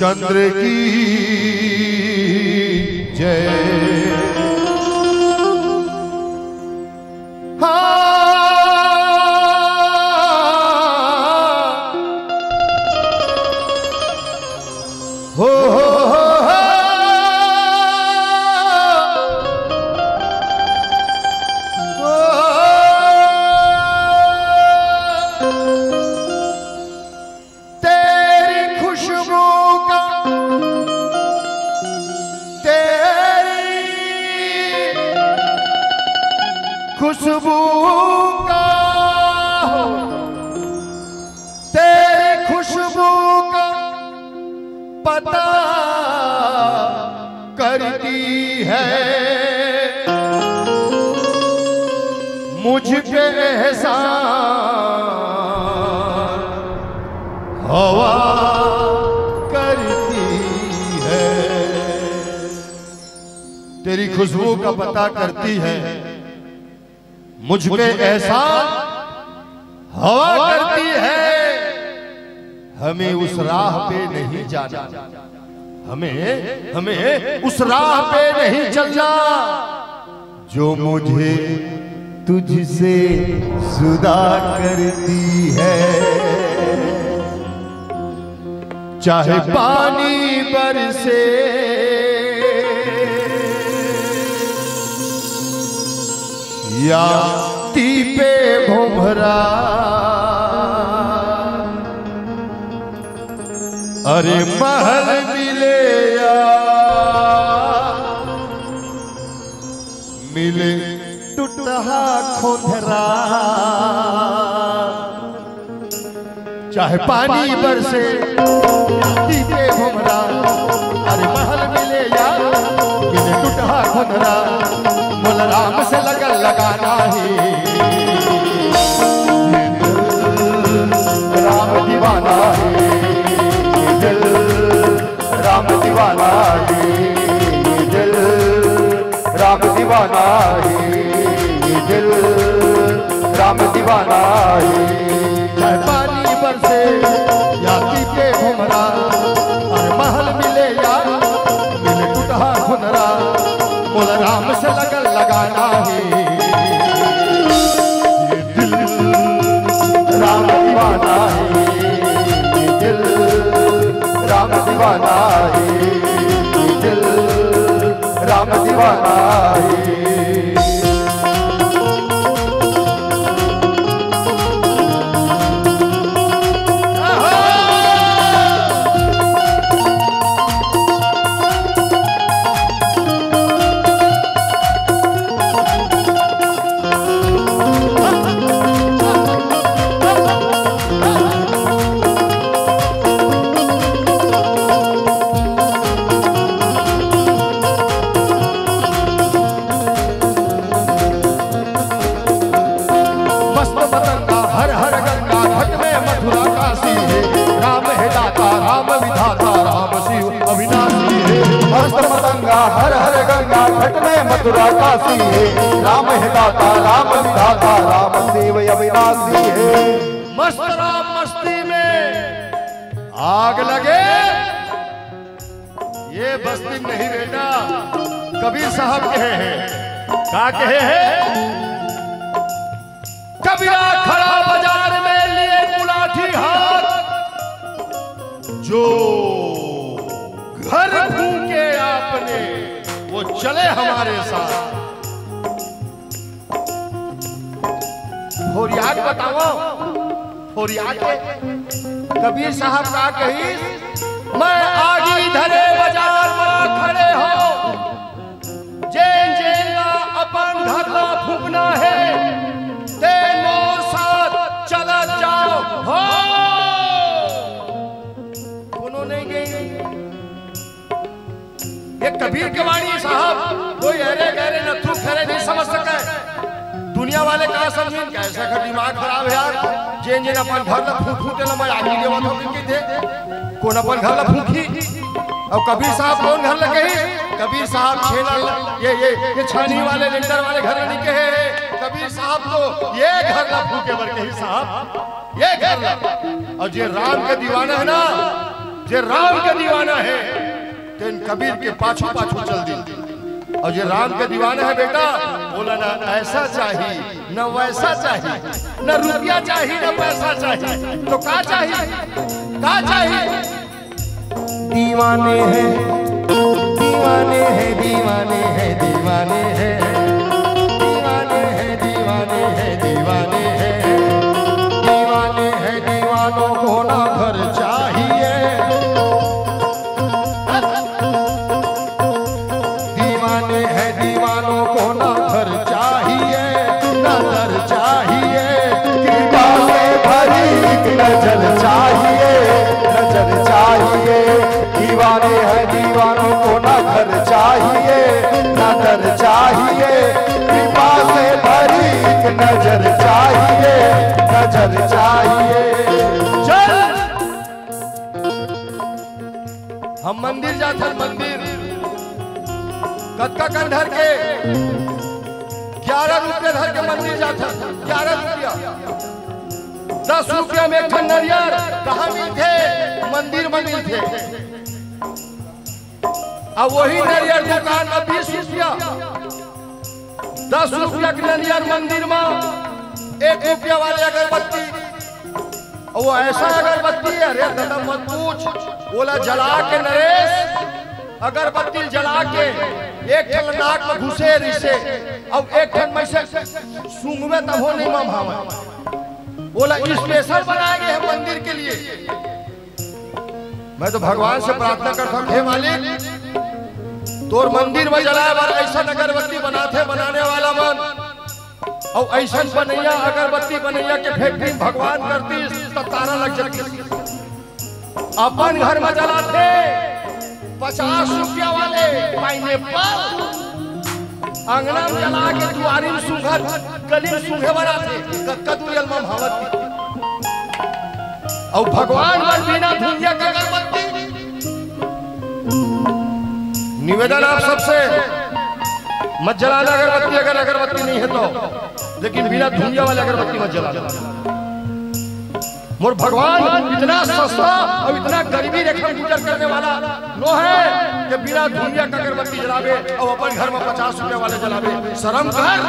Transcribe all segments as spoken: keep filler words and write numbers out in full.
चंद्र की जय। हाँ। हो, हो, हो, हो। हो। तेरी खुशबू का, तेरी खुशबू का, तेरी खुशबू का पता करती है मुझ पे एहसान हवा करती है। तेरी खुशबू का पता करती है मुझ पे एहसान हवा करती है। हमें उस राह पे नहीं जाना, हमें, हमें उस राह पे नहीं चलना जो मुझे तुझसे जुदा करती है। चाहे पानी बरसे या तीपे भुमरा, अरे महल मिले या मिले टुटहा खोधरा। चाहे पानी बरसे, तीपे भुमरा, अरे महल मिले या मिले टुटहा खोधरा, मोला राम से लगन लगाना हे। राम दीवाना हे, दिल राम दीवाना हे, दिल राम दीवाना हे, दिल राम दीवाना हे। चाहे पानी बरसे या तीपे भुमरा, अरे महल मिले या मिले टुटहा खुनरा, मोला राम से लगन लगाना हे। ये दिल राम दीवाना हे, ये दिल राम दीवाना हे, ये दिल राम दीवाना हे। मस्त मतंगा हर हर गंगा, घट में मथुरा काशी हे। राम हे दाता, राम विधाता, राम शिव अविनाशी हे। मस्त मतंगा हर हर गंगा, घट में मथुरा काशी हे। राम हे दाता, राम विधाता, राम शिव अविनाशी हे। मस्त राम मस्ती में आग लगे, ये बस्ती में नहीं बेटा, कबीर साहब कहे हैं। का कहे हैं? कबीरा खड़ा बाजार में लिए गुलाठी हाथ, जो घर फूके आपने, वो चले हमारे साथ। थोरिया के बताओ, थोरिया के। कबीर साहब का कही, मैं आगी धरे बाजार मा खड़े हो, जेन जेन ला अपन घर ला फूकना हे, ते मोर साथ चलत जाओ हो। कोनो नहीं गई। ये कबीर के वाणी साहब, कोई अरे गहरे नथु खरे नहीं समझ सके। दुनिया वाले का समझिन, कैसे का दिमाग खराब हे यार। जेन जेन अपन घर ला फूकहूं, तेला मैं आगी देवत हों कहिथे। कोन अपन घर ला फूकही? अउ कबीर साहब कोन घर ला कही? कबीर साहब छेना, ये, ये, ये छानी वाले, लेंटर वाले घर ला नहीं कहे। कबीर साहब तो ये घर ला फूके बर कही साहब, ये घर ला। अउ जे राम के दीवाना हे ना, जे राम के दीवाना हे, तेन कबीर के पाछू पाछू चल दिन। अउ जे राम के दीवाना हे बेटा, ओला ना ऐसा चाही, ना वैसा चाही, ना रुपया चाही, ना पैसा चाही, तो का चाही? का चाही? दीवाने हैं, दीवाने हैं, दीवाने हैं, दीवाने हैं, दीवाने हैं, दीवाने हैं, दीवाने हैं। दीवाने हैं, दीवानों को ना घर चाहिए। दीवाने हैं, दीवानों को ना घर चाहिए, ना दर चाहिए। कृपा से भरी एक नजर चाहिए, नजर चाहिए। दीवाने हैं, दीवानों को ना घर चाहिए, ना दर चाहिए। कृपा से भरी एक नजर चाहिए, नजर चाहिए। चल। हम मंदिर जाथन, मंदिर। कतका कन धर के? ग्यारह रुपया धर के मंदिर जाथन। ग्यारह रुपया। दस रुपया में एक ठन नरियर कहाँ मिलथे? मंदिर में मिलथे। अब वही नरियर दुकान में बीस रुपया। दस रुपया के नरियर मंदिर में, एक रुपया वाले अगरबत्ती। अउ वो ऐसा अगरबत्ती हे, अरे दादा मत पूछ। ओला जला के नरेश, अगरबत्ती जला के एक ठन नाक में घुसे रिसे, अउ एक ठन में से सूंघबे तभो नहीं मम भावे। ओला स्पेशल बनाए गए हैं मंदिर के लिए। मैं तो भगवान से प्रार्थना करता हूँ, हे मालिक, तोर मंदिर में जलाए बर ऐसा अगरबत्ती बनाथे बनाने वाला मन, अउ ऐसन बनैया, अगरबत्ती बनैया के फैक्ट्री भगवान करतीस, त तारा लग जातीस। अपन घर में जलाथे पचास रुपया वाले पाइनएप्पल, अंगना में जला के दुआरी में सूंघत, गली में सूंघे बर आथे, कतका दूर अलमा भावत। अउ भगवान बर बिना धुंधिया के अगरबत्ती। निवेदन आप सबसे, मत जलाना अगरबत्ती, अगर अगरबत्ती नहीं है तो, लेकिन बिना धुंधिया वाले अगरबत्ती मत जलाना। मोर भगवान इतना सस्ता अउ इतना गरीबी रेखा गुजर करने वाला नो हे कि बिना धुंधिया के अगरबत्ती जलावे अउ अपन घर में पचास रुपया वाले जलावे। शर्म कर,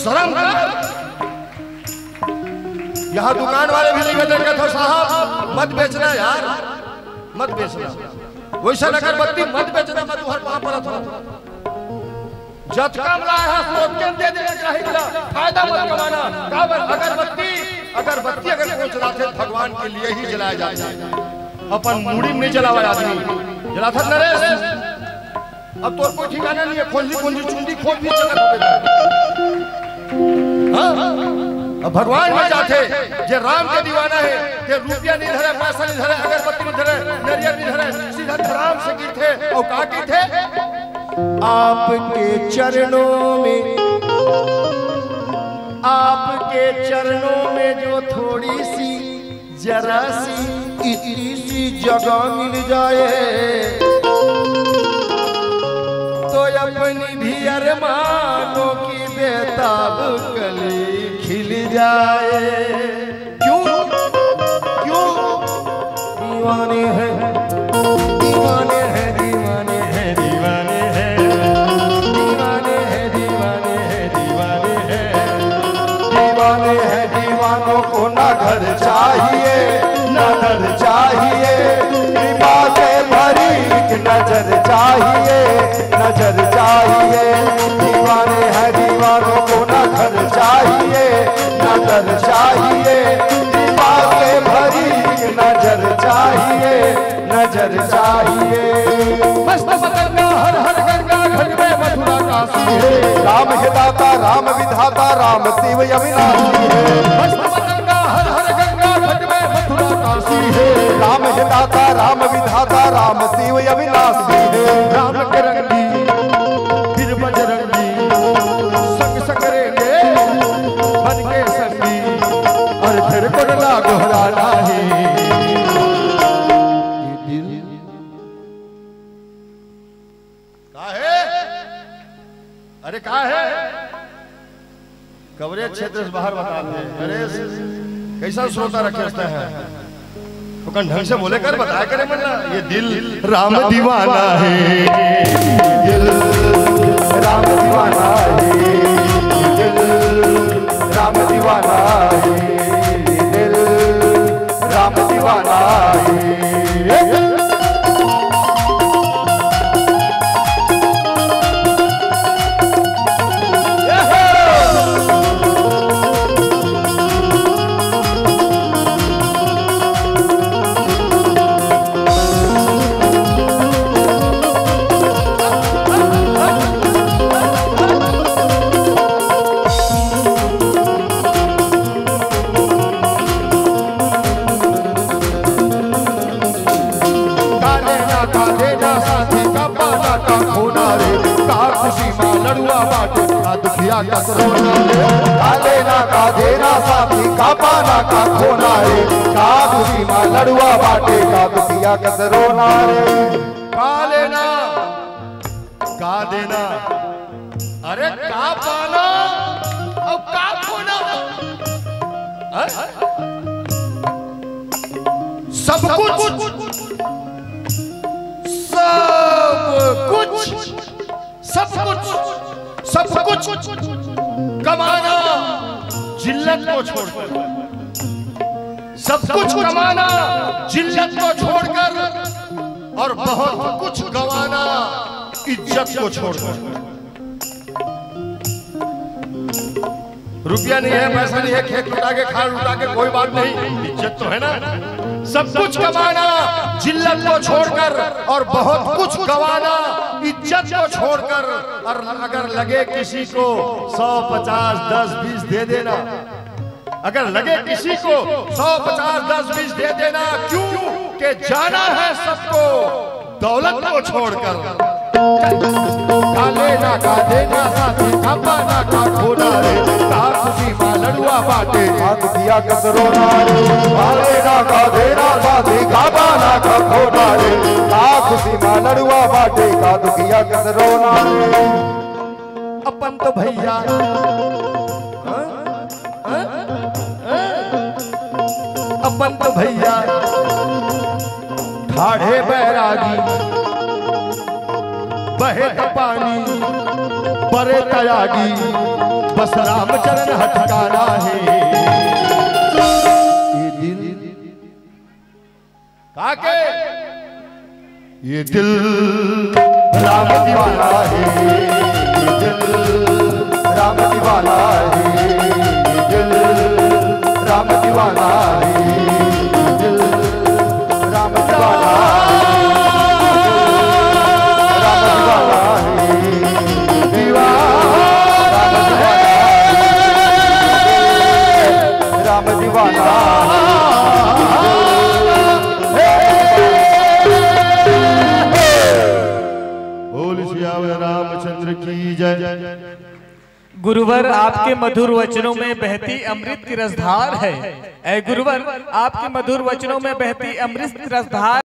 शर्म कर। यहाँ दुकान वाले भी निवेदन करत हों, साहब मत बेचना यार, मत बेचना, वैसा अगरबत्ती मत बेचना, मैं तुहर पाँव परत हों। जतका म लाए हस, ओतके म दे देना चाही ला, फायदा मत कमाना। काबर? अगरबत्ती, अगरबत्ती अगर कोई जलाथे, भगवान के लिए ही जलाए जाथे, अपन मुड़ी म नहीं जलावे आदमी। जलाथस नरेश? अब तोर कोई ठिकाना नहीं हे, खोंजी खोंजी चुंदी खोंज भी चलत होबे। हाँ? अब भगवान में जाथे, जे राम के दीवाना हे, जे रुपया नहीं धरे, पैसा नहीं धरे, अगरबत्ती नहीं धरे, नरियर नहीं धरे, सीधा धराम से गिरथे अउ का कहिथे? आपके चरणों में, आपके चरणों में जो थोड़ी सी, जरा सी, इतनी सी जगह मिल जाए, तो अपनी भी अरमानों की बेताब कली खिल जाए। क्यों, क्यों? दीवाने हैं, दीवाने हैं, दीवाने हैं, दीवाने हैं, दीवाने हैं, दीवाने हैं, दीवाने हैं, दीवाने हैं। दीवानों को ना घर चाहिए, ना दर चाहिए, कृपा से भरी एक नजर चाहिए, नजर चाहिए। दीवाने हैं, दीवानों को ना घर चाहिए, ना दर चाहिए, कृपा से भरी एक नजर चाहिए, नजर चाहिए। मस्त मतंगा हर हर गंगा घट में मथुरा काशी है। राम है दाता, राम विधाता, राम शिव अविनाशी है। मस्त मतंगा हर हर गंगा घट में मथुरा काशी है। राम है दाता, राम विधाता, राम शिव अविनाशी है। राम के रंगी फिर बजरंगी, संग संग रेंगे बन के संगी, अउ फिर कोन ला गोहराना है। ये दिल का हे? अरे का हे? कवरेज क्षेत्र से बाहर बताथे। अरे कैसा श्रोता रखे होते हैं। तो कन ढंग से बोले कर, बताया करे मन ला। ये दिल राम दीवाना है, ये दिल राम दीवाना है, ये दिल राम दीवाना है, ये दिल राम दीवाना है। का लेना, का देना, साथी, का पाना, का खोना रे, का खुशी मा लड़ुआ बाटे, का दुखिया कस रोना रे। का लेना, का देना, साथी, का पाना, का खोना रे, का खुशी मा लड़ुआ बाटे, का दुखिया कस रोना रे। का लेना, का देना, अरे का पाना अउ का खोना? हाँ? सब कुछ, सब कुछ, सब कुछ, सब कुछ कमाना जिल्लत को छोड़कर, सब कुछ कमाना जिल्लत को छोड़कर और बहुत कुछ गंवाना इज्जत को छोड़कर। रुपया नहीं है, पैसा नहीं है, खेत लुटा के, खार लुटा के, कोई बात नहीं, इज्जत तो है ना। सब कुछ कमाना जिल्लत को छोड़कर और बहुत कुछ गंवाना इज्जत को छोड़कर। और अगर लगे किसी को सौ, पचास, दस, बीस दे देना, अगर लगे किसी को सौ, पचास, दस, बीस दे देना, क्यों के जाना है सबको दौलत को छोड़कर। का लेना, का देना, साथी, का पाना, का खोना रे, का खुशी मा लड़ुआ बाटे, का दुखिया कस रोना रे। का लेना, का देना, साथी, का पाना, का खोना रे, का खुशी मा लड़ुआ बाटे, का दुखिया कस रोना रे। अपन तो भैया, हाँ? हाँ? हाँ? अपन तो भैया ठाढ़े बैरागी, बहे त पानी, बरे तयागी, बस रामचरण हटकाना है। ये दिल काके ये दिल राम दीवाना है, ये दिल राम दीवाना है, ये दिल राम दीवाना है, ये दिल राम दीवाना है, राम दीवाना है, दीवाना है, राम दीवाना। बोल सियावर रामचंद्र की जय। गुरुवर, आपके मधुर वचनों में बहती अमृत की रसधार है। ऐ गुरुवर, आपके मधुर वचनों में बहती अमृत की रसधार